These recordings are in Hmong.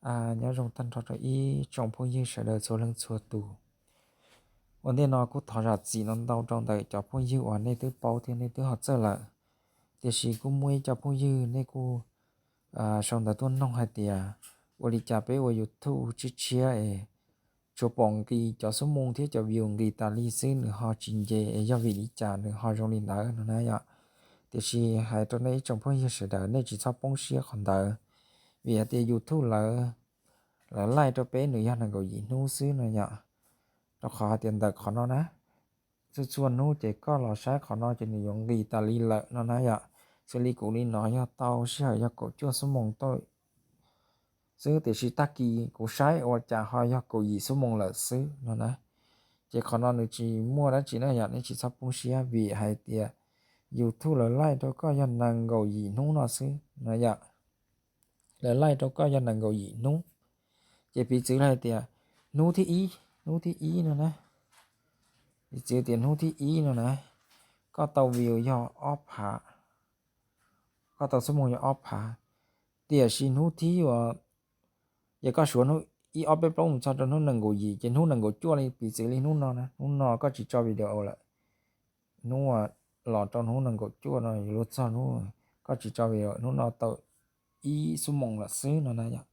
Nyob zoo tag nrho rau ib tsoom phooj ywg sawv daws txhua leej txhua tus. Ua ntej no kuj thov zam txim no ntau rau ntawm cov phooj ywg uas nej twb paub thiab nej twb ho txawj lawm. Tiam sis kuj muaj ib co phooj ywg nej kuj sau ntawv tuaj noog hais tias ua li cas peb ua YouTube tshiab tshiab es tsuas pom nqis cov xuab moos thiab cov view nqis tas li xwb, nws ho tsis nce es yog vim li cas nws ho zoo li ntawd no na yom. Tiam sis hais rau nej ib tsoom phooj ywg sawv daws nej tsis txhob poob siab qhov ntawd, vim hais tias YouTube lawv, lawv laij rau peb nws yog nees nkaum yim hnub xwb no yom. Rau qhov hais tias ntawm qhov no na, txhua txhua hnub ces koj los saib qhov no ces nws yuav nqis tas li lawm no na yom. Xws li kuv li no yog tau sij hawm yog kaum cuaj xuab moos tau xwb, tiam sis tag kis kuv saib ua cas ho yog kaum yim xuab moos lawm xwb no na. Ces qhov no nws tsis muaj dab tsi na yom, nej tsis txhob poob siab vim hais tias YouTube lawv laij rau koj yog nees nkaum yim hnub no xwb no yom. Lawv laij rau koj yog nees nkaum yim hnub. Ces piv txwv hais tias hnub thib ib, hnub thib ib no na, piv txwv tias hnub thib ib no na, koj tau view yog ob phav, koj tau xuab moos yog ob phav. Tiam sis hnub thib ua, ces koj suav hnub ib ob peb plaub mus txog rau hnub nees nkaum yim, ces hnub nees nkaum cuaj li, piv txwv li hnub no na, hnub no koj tsis tso video lawm, hnub los rau hnub nees nkaum cuaj no yuav luag txog hnub koj tsis tso video, hnub no tau ib xuab moos lawm xwb no na yom.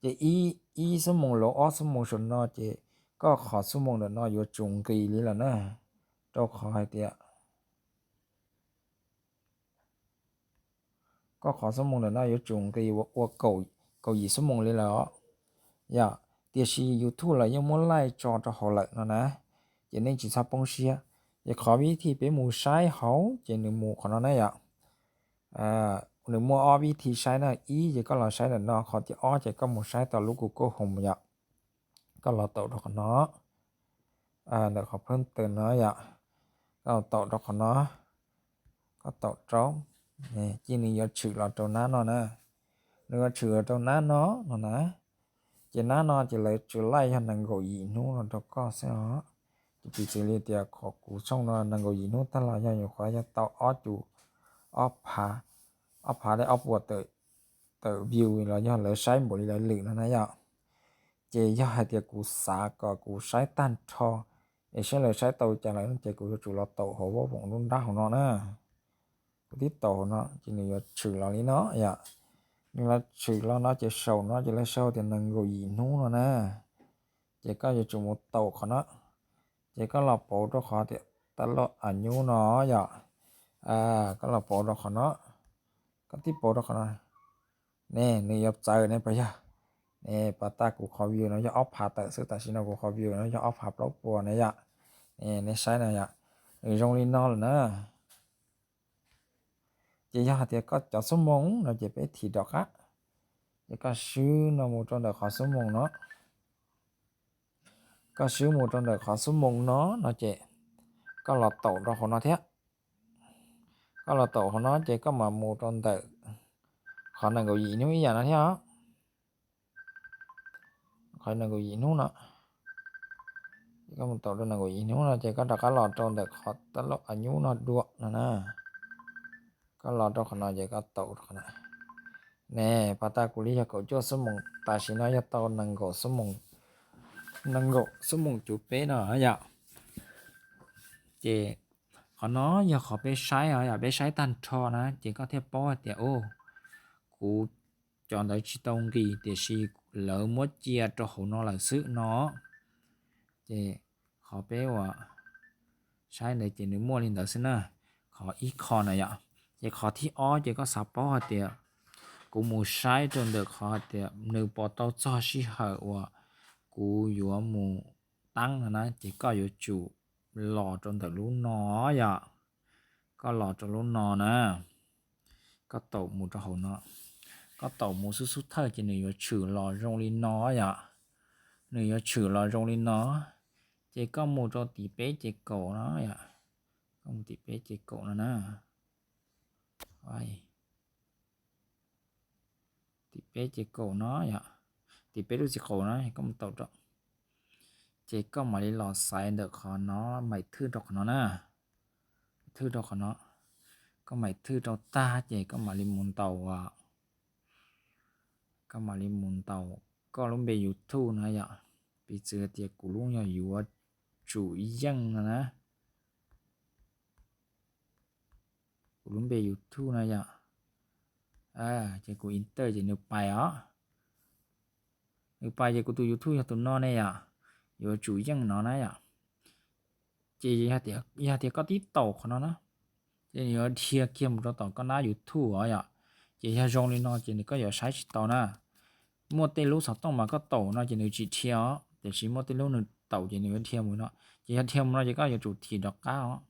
Ces ib xuab moos los ob xuab moos saum no ces koj qhov xuab moos ntawm no yuav tsum nqis li lawm na, rau qhov hais tias koj qhov xuab moos ntawm no yuav tsum nqis ua kaum yim xuab moos li lawm os. Yom, tiam sis YouTube lawv yeej muab laij tso rau hauv lawm no na, ces nej tsis txhob poob siab. Ces qhov vib thi peb mus saib hauv ces nws mus qhov no na yom. Nws muaj ob vib thi saib na, ib ces koj los saib ntawm no, qhov thib ob ces koj mus saib tau lub Google Home yom. Koj los taum rau qhov no, ntawm qhov phab taws no yom, koj taum rau qhov no, koj taum rau, ces nws yuav tshwm los rau nab no na, nws yuav tshwm los rau nab no no na. Ces nab no ces lawv tsuas laij yog nees nkaum yim hnub los rau koj xwb os. Ces piv txwv li tias qhov kuv tshooj no nees nkaum yim hnub tag los yog nyuam qhuav yog tau ob cu, ob phav, ob phav li ob puas tawm view los yog lawv saib npaum li lawv lwm no na yom. Ces yog hais tias kuv xav kom kuv saib tag nrho es saib lawv saib tau cas lawm ces kuv yuav tsum los taum hauv vooj voom nruab nrab hauv no na. Kuv twb taum hauv no ces nws yuav tshwm los li no yom. Nws los tshwm los no ces saum no ces lawv sau tias nees nkaum yim hnub no na. Ces koj yuav tsum mus taum qhov no, ces koj los pauv rau qhov tias taj laj a nyub no yom. Koj los pauv rau qhov no, koj tib pauv rau qhov no, ne nws yuav txawv ne puas yog? Ne pas tas kuv qhov view no yog ob phav tawm xwb, tam sim no kuv qhov view no yog ob phav plaub puas ne yom. Ne nej saib no yom, nws zoo li no lawm na. Ces yog hais tias koj cov xuab moos no ces peb thim rov qab, ces koj swb no mus rau ntawm qhov xuab moos no, koj swb mus rau ntawm qhov xuab moos no no ces koj los taum rau hauv no thiab. Koj los taum hauv no ces koj mam mus rau ntawm qhov nees nkaum yim hnub ib yam no thiab os. Qhov nees nkaum yim hnub no, koj mus taum rau nees nkaum yim hnub no ces koj rov qab los rau ntawm qhov taj laj a nyub no dua no na. Koj los rau qhov no ces koj taum rau qhov no. Ne pas tas kuv li yog kaum cuaj xuab moos, tam sim no yog tau nees nkaum xuab moos, nees nkaum xuab moos cuv peb no yom. Ces qhov no yog qhov peb saib os, yog peb saib tag nrho na ces koj thiaj paub hais tias, o, kuv cov ntawd tsis tau nqis tiam sis lawv muab cia rau hauv no lawm xwb no. Ces qhov peb uas saib ntawd ces nws muaj li ntawd xwb na, qhov ib qho na yom. Ces qhov thib ob ces koj xav paub hais tias kuv mus saib rau ntawm qhov hais tias nws puas tau txog sij hawm uas kuv yuav mus taab no na, ces koj yuav tsum los rau ntawm lub no yom. Koj los rau lub no na, koj taum mus rau hauv no, koj taum mus xub xub thawj ces nws yuav tshwm los zoo li no yom. Nws yuav tshwm los zoo li no, ces koj mus rau tim peb ces kaum no yom. Koj mus tim peb ces kaum no na. Tim peb ces kaum no yom. Tim peb lub txiv qaum no koj mus taum rau, ces koj mam li los xaiv ntawm qhov no, maim thwj rau qhov no na. Thwj rau qhov no, koj maim thwj rau tag ces koj mam li mus ntaus, koj mam li mus ntaus koj lub npe YouTube no yom. Piv txwv tias kuv lub yog Yuav Tsum Yeej no na. Kuv lub npe YouTube no yom. Ces kuv enter ces nws pais os. Nws pais ces kuv tus YouTube yog tus no ne yom, Yuav Tsum Yeej no na yom. Ces yog tias koj tib taus qhov no na, ces nws yuav dhia kiag mus rau tom koj nab YouTube os yom. Ces yog zoo li no ces nws koj yuav saib tsis tau na. Muaj tej lub xov tooj mas koj taus no ces nws tsis dhia os, tiam sis muaj tej lub nws taus ces nws yuav dhia mus no. Ces yog dhia mus no ces koj yuav tsum thim rov qab os.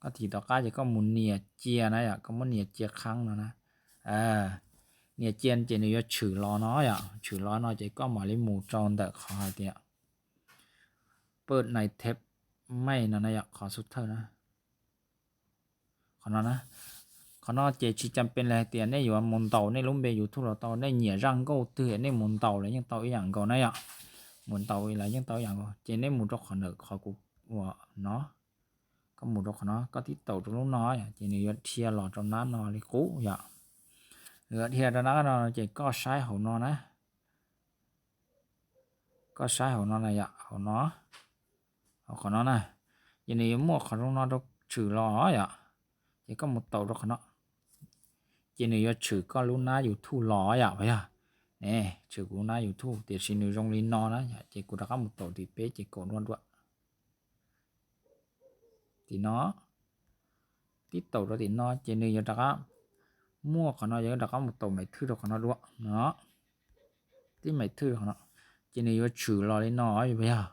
Koj thim rov qab ces koj mus nias cia na yom, koj muab nias cia qhab no na. Nias cia ces nws yuav tshwm los no yom, tshwm los no ces koj mam li mus rau ntawm qhov hais tias pawj nai theb mej no na yom, qhov xub thawj na. Qhov no na, qhov no ces tsis cas pes li hais tias nej yuav mus ntaus nej lub npe YouTube los tau, nej nyiam zaj nkauj twg nej mus ntaus los yeej tau ib yam nkaus na yom. Mus ntaus los yeej tau ib yam nkaus. Ces nej mus rau qhov ntawm qhov kuv ua no, koj mus rau qhov no, koj tib taus rau lub no ces nws yuav dhia los rau nab no li qub yom. Nws yuav dhia rau nab no ces koj saib hauv no na. Koj saib hauv no na yom, hauv no, hauv qhov no na. Ces nws yuav muaj qhov zoo no rau tshwm los yom. Ces koj mus taus rau qhov no, ces nws yuav tshwm koj lub nab YouTube los yom, puas yog? Ne, tshwm kuv lub nab YouTube tiam sis nws zoo li no na yom. Ces kuv rov qab mus taus tim peb ces kaum dua dua tim no. Tib taus rau tim no ces nws yuav rov qab, muaj qhov no yuav rov qab mus taus maim thwj rau qhov no dua no. Tib maim thwj rau qhov no, ces nws yuav tshwm los li no, puas yog?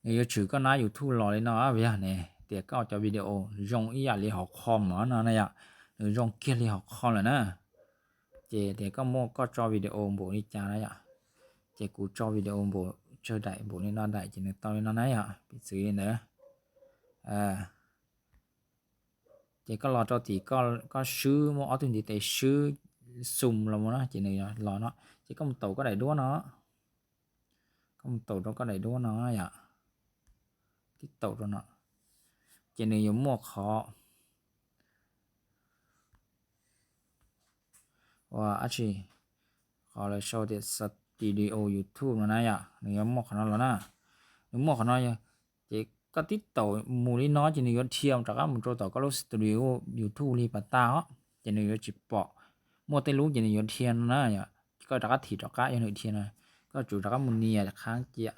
Nws yuav tshwm koj nab YouTube los li no, puas yog? Ne, tias koj cov video zoo ib yam li hauv qhov no no na yom. Nws zoo kiag li hauv qhov lawm na. Ces tias koj muaj koj tso video npaum li cas na yom. Ces kuv tso video npaum tsawg daim npaum li no daim ces nws tau li no na yom, piv txwv li ntawd. Ces koj los rau tim koj swb, muaj ob tug ntiv tes swb, xum los mus na ces nws los no. Ces koj mus taus koj daim duab no, koj mus taus rau koj daim duab no yom. Tib taus rau no, ces nws yuav muaj qhov ua dab tsi, qhov lawv sau tias Studio YouTube no na yom, nws yuav muaj qhov no los na. Nws muaj qhov no, ces koj tib taus mus li no ces nws yuav dhia rov qab mus rau tom koj lub Studio YouTube li pas tag os, ces nws yuav tsis pom. Muaj tej lub ces nws yuav dhia no na yom, koj rov qab thim rov qab yog nws dhia no. Koj tsum rov qab mus nias qhab cia,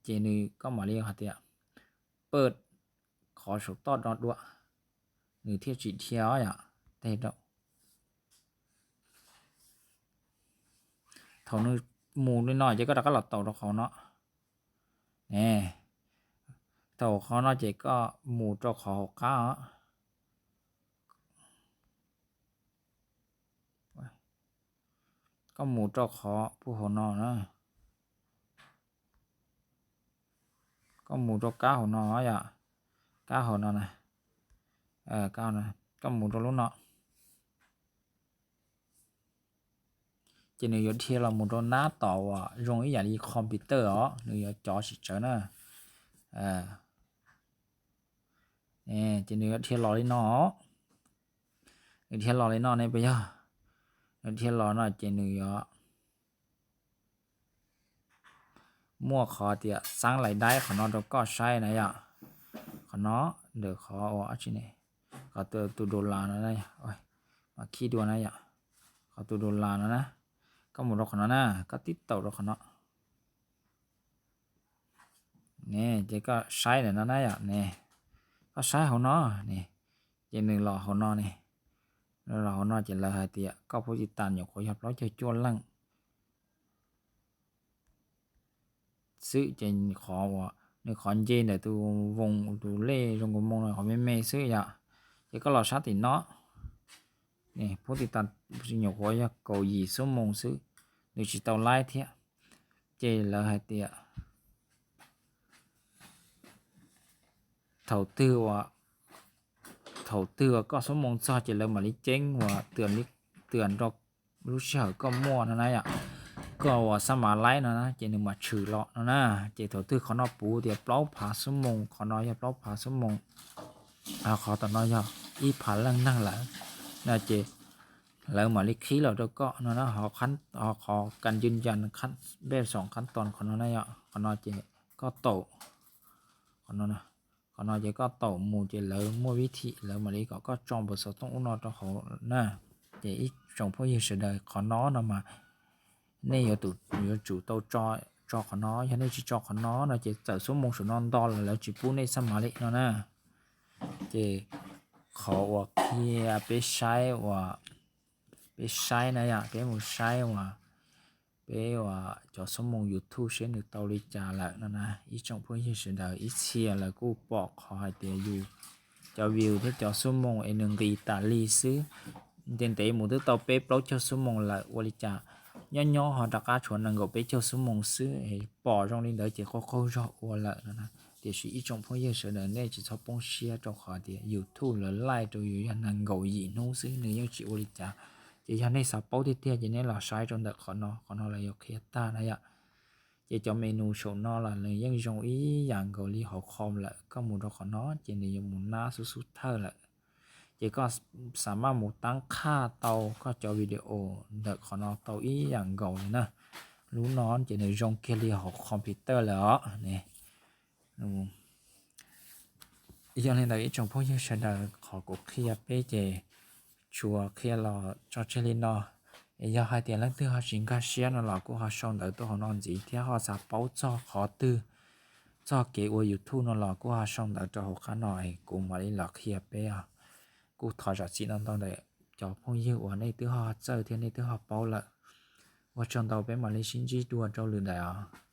ces nws koj mam li hais tias pawj qhov saum toj no dua, nws thiaj tsis dhia os yom. Teg rau thaum nws mus li no ces koj rov qab los taus rau qhov no. Ne, taus qhov no ces koj mus rau qhov hauv qab os. Koj mus rau qhov puag hauv no na. Koj mus rau kab hauv no yom, kab hauv no na. Koj mus rau lub no, ces nws yuav dhia los mus rau nab tom uas zoo ib yam li computer os, nws yuav cov sim tsawv na. Ces nws yuav dhia los li no, nws dhia los li no ne puas yog? Nws dhia los no ces nws yuav muaj qhov tias xaab lais daib qhov no rau koj saib na yom. Qhov no, ntawm qhov ua dab tsi ne, qhov tus dollar no, mas khij dua na yom. Qhov tus dollar no na, koj mus rau qhov no na, koj tib taus rau qhov no. Ne, ces koj saib ntawm no na yom ne, koj saib hauv no ne, ces nws los hauv no ne, nws los hauv no ces lawv hais tias koj phub ti tas nyuam qhuav yog plaub caug cuaj leej xwb, ces qhov uas nws qhov nce ntawm tus voos tus lej zoo nkaus moo no qhov me me xwb yom. Ces koj los sab tim no, phub ti tas nyuam qhuav yog kaum yim xuab moos xwb, nws tsis tau laib thiab. Ces lawv hais tias thaum twg uas, thaum twg uas koj xuab moos txog ces lawv mam li ceeb uas twam nrau lub sij hawm koj muaj no na yom. Koj uas xab mav laib no na ces nws mam tshwm los no na. Ces thaum twg qhov no puv tias plaub phav xuab moos, qhov no yog plaub phav xuab moos, qhov tom no yog ib phav leej neeg lawm no ces lawv mam li qhib los rau koj no na. Ho qhov kas ncw ncas npej xoom qhab tos qhov no na yom, qhov no ces koj taum, qhov no ces koj taum mus ces lawv muaj vib thim lawv mam li kom koj tso npawb xov tooj ub no rau hauv na. Ces ib tsoom phooj ywg sawv daws, qhov no no mas nej yuav tsum tau tso qhov no. Yog nej tsis tso qhov no no ces txawm xuab moos saum no nto los lawv tsis pub nej xab mam li no na. Ces qhov uas qhia peb saib uas peb saib na yom, peb mus saib uas peb uas cov xuab moos YouTube seb nws tau li cas lawm no na. Ib tsoom phooj ywg sawv daws, ib txhia lawv kuj pom qhov hais tias yus cov view thiab cov xuab moos es nws nqis tas li xwb. Ntev ntev mus twb tau peb plaub caug xuab moos lawm, ua li cas nyob nyob ho rov qab tshuav nees nkaum peb caug xuab moos xwb es pom zoo li ntawd ces qaug qaug zog ua lawm no na. Tiam sis ib tsoom phooj ywg sawv daws, nej tsis txhob poob siab rau qhov tias YouTube lawv laij rau yus yog nees nkaum yim hnub xwb, nws yeej tsis ua li cas. Ces yog nej xav paub tiag tiag ces nej los saib rau ntawm qhov no, qhov no lawv yuav qhia tag na yom. Ces cov menu saum no los nws yeej zoo ib yam nkaus li hauv qhov lawm, koj mus rau qhov no ces nws yuav mus nab xub xub thawj lawm. Ces koj xav maj mus tab qhaj tau koj cov video ntawm qhov no tau ib yam nkaus li na. Lub no ces nws zoo kiag li hauv computer lawm os. Yog li ntawd ib tsoom phooj ywg sawv daws, qhov kuv qhia peb ces tsuas qhia los tso tseg li no. Es yog hais tias leej twg ho tsis nkag siab no los kuj ho sau ntawv tuaj hauv no ntxiv, thiab ho xav paub txog qhov twg, txog kev ua YouTube no los kuj ho sau ntawv rau hauv qab no es kuv mam li los qhia peb os. Kuj thov zam txim no ntau ntawm cov phooj ywg uas nej twb ho txawj thiab nej twb ho paub lawm. Ua tsaug ntau, peb mam li sib ntsib dua rau lwm daim os.